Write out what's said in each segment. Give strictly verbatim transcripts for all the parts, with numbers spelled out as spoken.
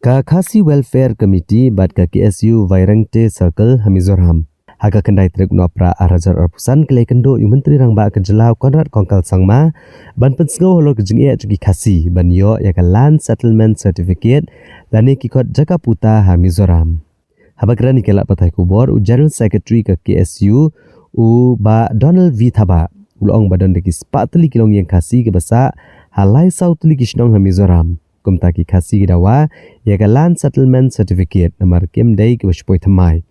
Ka Khasi Welfare Committee bad ka K S U Vairengte Circle ha Mizoram, ha ka khyndai tarik u Nohprah ar hajar arphew san, ki la ïakynduh ïa u Myntri Rangbah ka jylla u Conrad Kongkal Sangma ban pynsngew halor ka jingeh jong ki Khasi ban ïoh ïa ka Land Settlement Certificate lane ki kot jaka puta ha Mizoram. Haba kren ïa ki lad pathai khubor, u General Secretary ka K S U, u Bah Donald V Thabah, u la ong ba don da ki spah tylli ki longïing Khasi kiba sah ha lai saw tylli ki shnong ha Mizoram. Kumta ki Khasi ki dawa ïa ka Land Settlement Certificate namar kim dei kiba shu poi thymmai.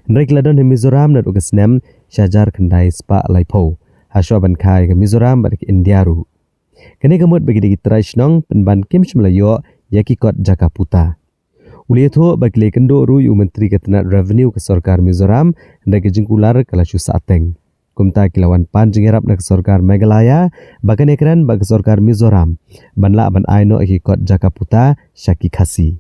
Hynrei ki la don ha Mizoram naduh ka snem shi hajar khyndai spah laiphew, hashwa ban kha ïa ka Mizoram bad ka India ruh. Kane ka mut ba ki dei ki trai shnong pynban kim shym la ïoh ïa ki kot jaka puta. U la ïathuh ba ki la ïakynduh ruh ïa u Myntri ka tnat Revenue ka sorkar Mizoram, hynrei ka jingkular ka la shu sahteng. Kumta ki la wan pan jingïarap na ka sorkar Meghalaya ba kan ïakren bad ka sorkar Mizoram ban lah ban ai noh ïa ki kot jaka puta sha ki Khasi.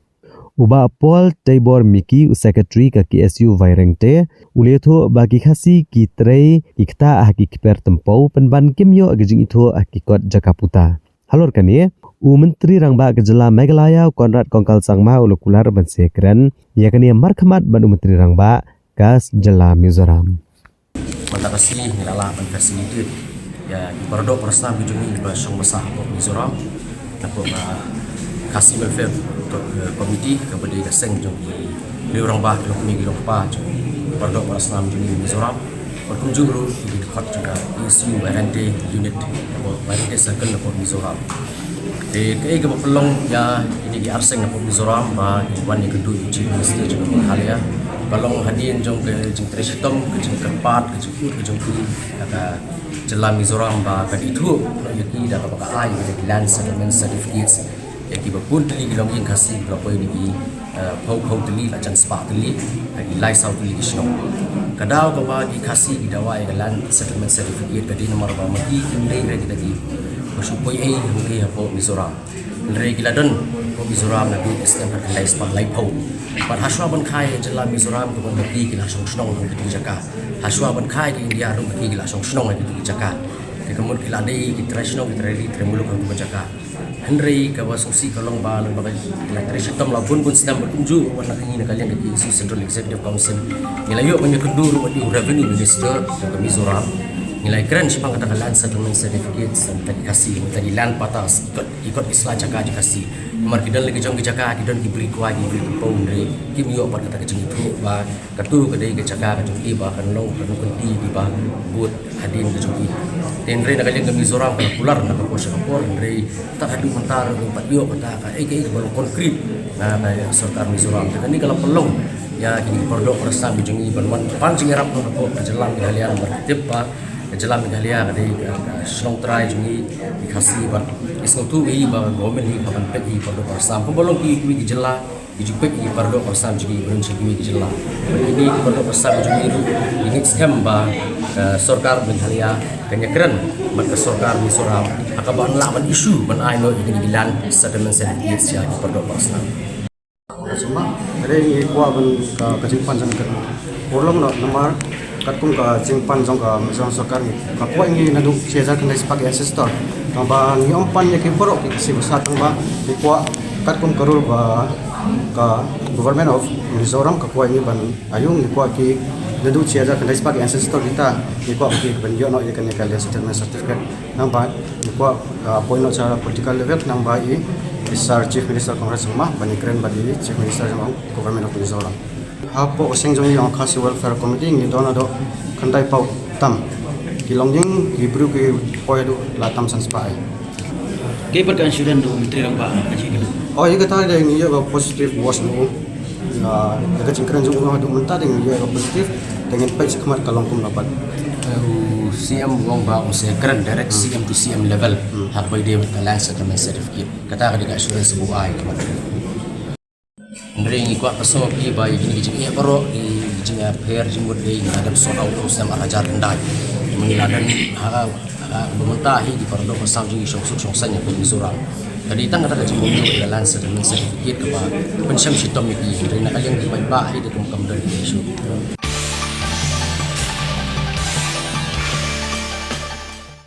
U Bah Paul Teibor Miki, u Secretary ka K S U Vairengte, u la ïathuh ba ki Khasi ki trei ki ktah ha ki kper tympew pynban kim ïoh ïa ka jingithuh ha ki kot jaka puta. Halor kane, u Myntri Rangbah ka jylla Meghalaya u Conrad Kongkal Sangma u la kular ban sa ïakren ïa kane markhmat bad u Myntri Rangbah ka jylla Mizoram. Mynta ka sngi ngi la lah ban facilitate ïa ki para doh para snam ki jong ngi kiba shong ba sah hapoh Mizoram, na ka Khasi Welfare, eh, Committee, kaba dei ka seng jong ki rangbah, ki longkmie ki longkpa jong ki para doh para snam jong ngi Mizoram. Bad kumjuh ruh ïa ki dkhot jong ka K S U Vairengte Unit, Vairengte Circle hapoh Mizoram. Te kaei kaba pynlong ïa kine ki arseng hapoh Mizoram ba ngi wan ïakynduh ïa u Chief Minister jong ka Meghalaya, ka long hadien jong ka jingtrei shitom, ka jingkyrpad, ka jingkut ka jong ki, ka, ka jylla Mizoram ba kan ithuh ïa ki da kaba ka ai ïa ki Land Settlement Certificates ïa kiba bun tylli ki longïing Khasi kiba poi na ki, eh, phew phew tylli, la jan spah tylli, ha ki lai saw tylli ki shnong. Ka daw kaba ki Khasi ki dawa ïa ka Land Settlement Certificate ka dei namar ba ma ki kim dei re kita kiba shu poi ei hangtei hapoh Mizoram. Hynrei ki la don hapoh Mizoram naduh ki snem khatkhyndai spah laiphew. Bad hashwa ban kha ïa ka jylla Mizoram, ka mut ma ki ki la shong shnong ha kito ki jaka. Hashwa ban kha ïa ka India ruh ma ki ki la shong shnong ha kito ki jaka. Te ka mut ki la dei ki trai shnong, ki trai ri, trai muluk ha kito ki jaka. Hynrei kaba sngewsih ka long ba, long ba ka, ka trei shitom la bun bun snem bad kumjuh wat na ka ngi na ka liang ka K S U Central Executive Council, ngi la ïoh ban ïakynduh ruh bad u Revenue Minister jong ka Mizoram. Ngi la ïakren shaphang kata ka Land Settlement Certificate sa kata ki Khasi, kata ki land patas, ki kot, ki kot ki sla jaka jong ki Khasi. Namar ki don la ki jong ki jaka, ki don ki bri kwai, ki bri tympew, hynrei kim ïoh pat kata ka jingithuh ba kato ka dei ka jaka ka jong ki ba kan long, kan long kynti kiba bud hadien ka jong ki. Te hynrei na ka liang ka Mizoram ka la kular na ka por sha ka por, hynrei tad haduh mynta ruh ngim pat ïoh kata kaei kaei kaba long concrete na ka sorkar Mizoram. Te kane ka la pynlong ïa ki para doh para snam ki jong ngi ban wan pan jingïarap na ka por ka jylla Meghalaya namar ki tip ba ka jylla Meghalaya ka dei ka, ka shnong trai jong ngi ki Khasi bad ngi sngewthuh hi ba ka government hi ka ban peit hi para doh para snam kumba long kiwei kiwei ki jylla. Ki ju peit ïa ki para doh para snam jong ngi ba don sha kiwei ki jylla. Bad kine ki para doh para snam jong ngi ruh ngi ngeit skhem ba ka sorkar Meghalaya kan ïakren bad ka sorkar Mizoram ha kaba lah ban issue ban ai noh ïa kine ki land settlement certificate ïa ki para doh para snam. Sumba, hynrei ngi kwah ban ka, ka jingpan jong ka urlong noh namar katkum ka jingpan jong ka Mizoram sorkar ngi, ka kwah ngi naduh shi hajar khyndai spah ki ancestor. Tangba ngi ym pan ïa ki baroh ki Khasi ba sah tangba ngi kwah katkum ka rule ba ka Government of Mizoram ka kwah ngi ban ïoh, ngi kwah ki naduh shi hajar khyndai spah ki ancestor kita ngi kwah ki ban ïoh noh ïa kane ka land settlement certificate. Nangba ngi kwah, ah, appoint noh sha political level, nangba i, i Sir Chief Minister Conrad Sangma ban ïakren bad i Chief Minister jong Government of Mizoram. Hapoh ka seng jong ngi ka Khasi Welfare Committee ngi don haduh khyndai phew tam ki longïing, ki briew ki poi haduh la tam san spah. Kaei pat ka assurance jong u Myntri Rangbah ha ka jingkren? Oh, ïa kata de ngi ïoh ka positive voice na u. Ïa, ïa ka jingkren jong u haduh mynta de ngi ïoh ka positive. Te ngin peit shakhmat ka long kumno pat. Eh, u C M u ong ba u sa kren direct, hmm, C M to C M level. Hmm. Haba ïadei bad ka land settlement certificate. Kata ka dei ka assurance ba u ai ka mat. Hynrei ngi kwah ban sngewthuh ba ïa kine ki jingeh baroh, ki jingeh pher jingmut, ngi la dep sort out ha u snem ar hajar khyndai. Ngi la don ha, ha, ba mynta hi ki para doh para snam jong ngi shong suk shong saiñ hapoh Mizoram. Ka dei tang kata ka jingmut ïa ka land settlement certificate kaba pynshem shitom ïa ki. Hynrei na ka liang ki paidbah hi de kam, kam don issue.